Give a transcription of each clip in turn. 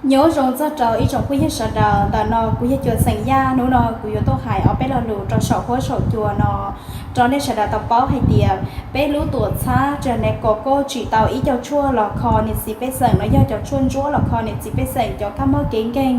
Nyob zoo txog rau ib tsoom phooj ywg sawv daws, ntawm no kuv yog Cua xeem Yaj. Hnub no kuv yuav tuaj hais ob peb lo lus rau saum huab saum cua no rau nej sawv daws tau paub hais tias peb lub tuam txhab tsa ne kom koj tsim tau ib co tshuaj los kho niam txiv pej xeem, los yog cov tshuaj ntsuab los kho niam txiv pej xeem cov kab mob kev nkeeg.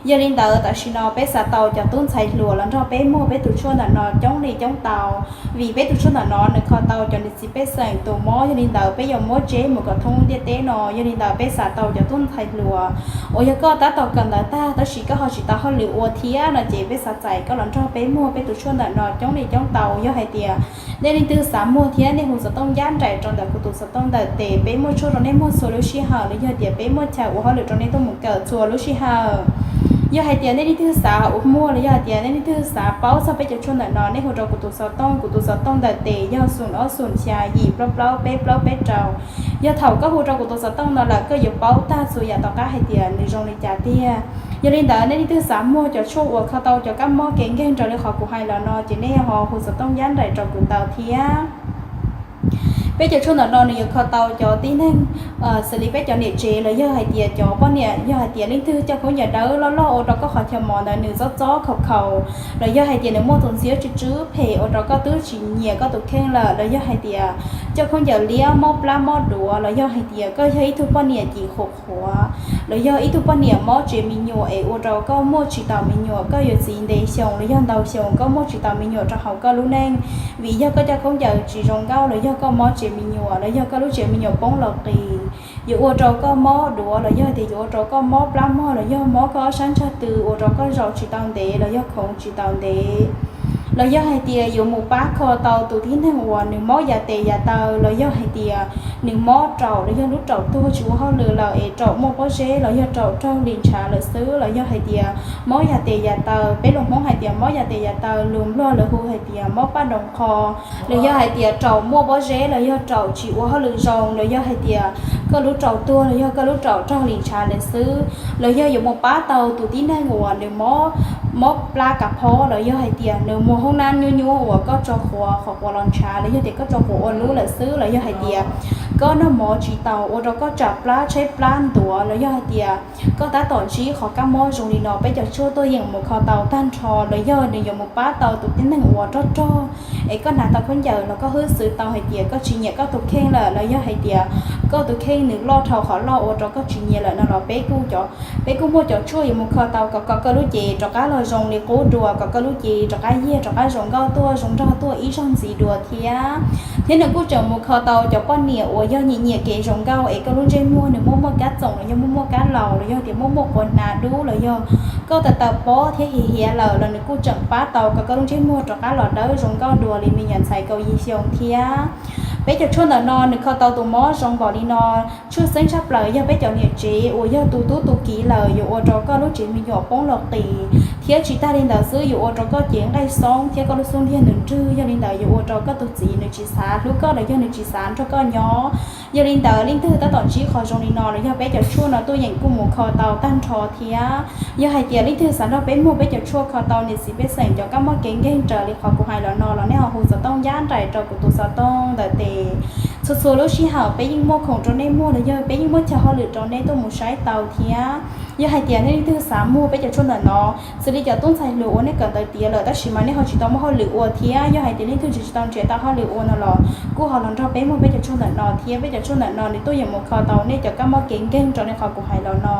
Yog li ntawd tam sim no peb xav tau cov tub ntxhais hluas los nrog peb muag peb tus tshuaj ntawm no coob li coob tau, vim peb tus tshuaj ntawm no nws kho tau cov niam txiv pej xeem tus mob. Yog li ntawd peb yuav muab tseb mus kom thoob ntiaj teb no. Yog li ntawd peb xav tau cov tub ntxhais hluas uas yog koj tab tom kawm ntawv tag tab sis koj ho tsis tau hauj lwm ua thiab no ces peb xav txais koj los nrog peb muag peb tus tshuaj ntawm no coob li coob tau. Yog hais tias nej leej twg xav muag thiab nej hu xov tooj ncaj nraim rau ntawm kuv tus xov tooj ntawm tes, peb muaj tshuaj rau nej muag txhua lub sij hawm, los yog tias peb muaj chaw ua hauj lwm rau nej tuaj mus kawm txhua lub sij hawm. Yog hais tias nej leej twg xav ua muag los yog hais tias nej leej twg xav paub txog peb cov tshuaj ntawm no, nej hu rau kuv tus xov tooj, kuv tus xov tooj ntawm tes yog xoom ob xoom xya yim plaub plaub peb plaub peb rau. Yog thaum koj hu rau kuv tus xov tooj no lawm koj yuav paub tag txhua yam tom qab hais tias nws zoo li cas tiag. Yog li ntawd nej leej twg xav muag cov tshuaj uas kho tau cov kab mob kev nkeeg raws li qhov kuv hais los no ces nej ho hu xov tooj ncaj nraim rau kuv tau thiab. Peb cov tshuaj ntawm no nws yuav kho tau cov tib neeg xws li peb cov niam tsev los yog hais tias cov poj niam, yog hais tias leej twg coj khaub ncaws dawb loj loj ua rau koj qhov chaw mos ntawd nws txob txob khaus khaus, los yog hais tias nws muaj tus ntxhiab tsw tsw phem ua rau koj twb tsis nyiam koj tus kheej lawm, los yog hais tias coj khaub ncaws liab mob plab mob duav, los yog hais tias koj yog ib tug poj niam cim qhuav qhuav, los yog ib tug poj niam mob tsev me nyuam es ua rau koj muaj tsis taus me nyuam, koj yuav txiv ntev xyoo los yog ntau xyoo koj muaj tsis taus me nyuam rau hauv koj lub neej, vim yog koj coj khaub ncaws tsis zoo nkauj los yog koj mob tsev me nyuam los yog koj lub tsev me nyuam poob los qis, yuav ua rau koj mob duav los yog tias yuav ua rau koj mob plab mog los yog mob koj ob sab ntsag tw ua rau koj zaum tsis tau ntev los yog khoov tsis tau ntev. Los yog hais tias yuav mus pab kho tau tus tib neeg uas nws mob yam tes yam taw los yog hais tias nws mob raum los yog lub raum tuag tsis ua hauj lwm lawm es raum muaj pob zeb los yog raum raug li ntshav lawm xwb, los yog hais tias mob yam tes yam taw, peb lus Hmoob hais tias mob yam tes yam taw, lus Nplog lawv hu hais tias mob paj doos qho, los yog hais tias raum muaj pob zeb los yog raum tsis ua hauj lwm zoo, los yog hais tias koj lub raum tuag los yog koj lub raum raug li ntshav lawm xwb, los yog yuav mus pab tau tus tib neeg uas nws mob, mob plab kav phob los yog hais tias nws muaj hoob nab nyuab nyuab uas koj tso quav qhov quav los ntshav los yog tias koj tso quav ua lub lawm xwb, los yog hais tias koj noj mov tsis taus ua rau koj tsam plab tshaib plab ntuav, los yog hais tias koj tab tom ntsib qhov kab mob zoo li no, peb cov tshuaj tuaj yeem mus kho tau tag nrho, los yog nws yuav mus pab tau tus tib neeg uas rog rog es koj hnav tau khaub ncaws los koj hwb xwv tau hais tias koj tsis nyiam koj tus kheej lawm, los yog hais tias koj tus kheej nws loj dhau qhov loj ua rau koj tsis nyiam lawm no los peb kuj, peb kuj muaj cov tshuaj yuav mus kho tau kom, kom koj lub cev rov qab los zoo li qub dua, kom koj lub cev rov qab yiag rov qab zoo nkauj tuaj zoo nrog tuaj ib zaug ntxiv dua thiab. Thiab nws kuj tseem mus kho tau cov poj niam uas yog nyiam nyiam kev zoo nkauj es koj lub ntsej muag nws muaj muaj kab txoom los yog muaj muaj kab laus los yog tias muaj muaj quav hnav dub los yog koj taws taws pob thiab hiav hiav lawm los nws kuj tseem pab tau kom koj lub ntsej muag rov qab los dawb zoo nkauj dua li me nyuam ntxhais kaum yim xyoo thiab. Peb cov tshuaj ntawm no nws kho tau tus mob zoo npaum li no. Tshwj xeeb tshaj plaws yog peb cov niam tsev uas yog tu tub tu kiv lawm yuav ua rau koj lub tsev me nyuam poob los qis, thiab tsis tag li ntawd xwb yuav ua rau koj cev nqaij xoob thiab koj lub xub ntiag nws nrwg. Yog li ntawd yuav ua rau koj tus txiv nws tsis xav hlub koj los yog nws tsis xav nrog koj nyob. Yog li ntawd leej twg tab tom ntsib qhov zoo li no los yog peb cov tshuaj no tuaj yeem kuj mus kho tau tag nrho thiab. Yog hais tias leej twg xav nrog peb muag peb cov tshuaj kho tau niam txiv pej xeem cov kab mob kev nkeeg raws li qhov kuv hais los no los nej ho hu xov tooj ncaj nraim rau kuv tus xov tooj ntawm tes. Txhua txhua lub sij hawm peb yeej muaj khoom rau nej muag los yog peb yeej muaj chaw hauj lwm rau nej tuaj mus saib tau thiab. Yog hais tias nej leej twg xav muag peb cov tshuaj ntawm no, xws li cov tub ntxhais hluas uas nej kawm ntawv tiav lawm tab sis mas nej ho tsis tau muaj hauj lwm ua thiab, yog hais tias leej twg tsis tau nrhiav tau hauj lwm ua no los kuj ho los nrog peb muag peb cov tshuaj ntawm no thiab. Peb cov tshuaj ntawm no nws tuaj yeem mus kho tau nej cov kab mob kev nkeeg raws li qhov kuv hais los no.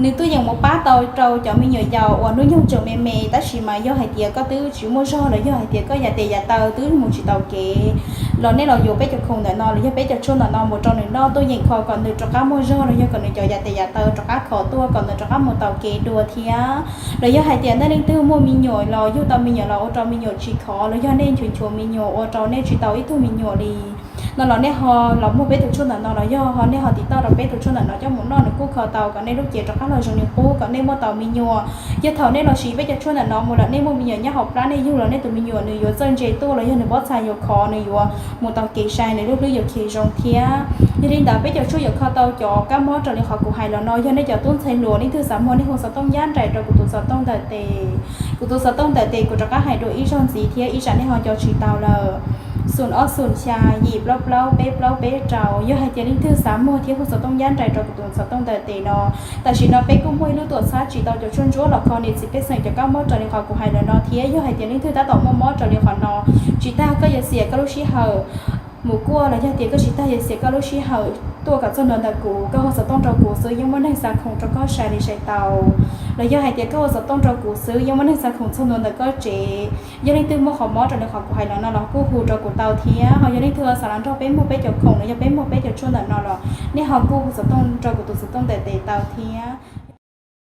Nws tuaj yeem mus pab tau rau cov me nyuam yaus uas hnub nyoog tseem me me tab sis mas yog hais tias koj twb tsis muaj zog los yog hais tias koj yav tes yav taw twb mus tsis tau kev los nej los yuav peb cov khoom ntawm no los yog peb cov tshuaj ntawm no mus rau nws noj tuaj yeem kho kom nws rov qab muaj zog los yog kom nws cov yav tes yav taw rov qab khov tuaj kom nws rov qab mus tau kev dua thiab. Los yog hais tias nej leej twg muaj me nyuam los yug tau me nyuam los ua rau me nyuam tsis khov los yog nej nchuav nchuav me nyuam ua rau nej tsis tau ib tug me nyuam li no los nej ho los muag peb tus tshuaj ntawm no los yog ho nej ho tiv toj rau peb tus tshuaj ntawm no coj mus noj nws kuj kho tau kom nej lub cev rov qab los zoo li qub kom nej muaj tau me nyuam. Yog thaum nej los siv peb cov tshuaj ntawm no mus lawm nej muaj me nyuam nyob hauv plab nej yug los nej tus me nyuam nws yuav txawj ntse tuaj los yog nws pob txha yuav khov nws yuav mus tau kev sai nws lub hlwb yuav khe zoo thiab. Yog li ntawd peb cov tshuaj yuav kho tau cov kab mob raws li qhov kuv hais los no. Yog nej cov tub ntxhais hluas leej twg xav muag nej hu xov tooj ncaj nraim rau kuv tus xov tooj ntawm tes. Kuv tus xov tooj ntawm tes kuv rov qab hais dua ib zaug ntxiv thiab ib tsam nej ho nco tsis tau lawm. xoom ob xoom xya, yim plaub plaub, peb plaub peb rau. Yog hais tias leej twg xav muag thiab hu xov tooj ncaj nraim rau kuv tus xov tooj ntawm tes no, tam sim no peb kuj muaj ib lub tuam txhab tsis tau cov tshuaj ntsuab los kho niam txiv pej xeem cov kab mob raws li qhov kuv hais los no thiab. Yog hais tias leej twg tab tom muaj mob raws li qhov no, tsis tas koj yuav xiam koj lub sij hawm mus kuaj los yog tias koj tsis tas yuav xiam koj lub sij hawm tuaj kom txog ntua ntawm kuv, koj hu xov tooj rau kuv xwb yeej muaj neeg xa khoom rau koj sai li sai tau. Los yog hais tias koj hu xov tooj rau kuv xwb yeej muaj neeg xa khoom txog ntua ntawm koj tsev. Yog leej twg muaj qhov mob raws li qhov kuv hais los no los kuj hu rau kuv tau thiab. Ho yog leej twg xav los nrog peb muag peb cov khoom los yog peb muag peb cov tshuaj ntawm no los nej ho kuj hu xov tooj rau kuv tus xov tooj ntawm tes tau thiab.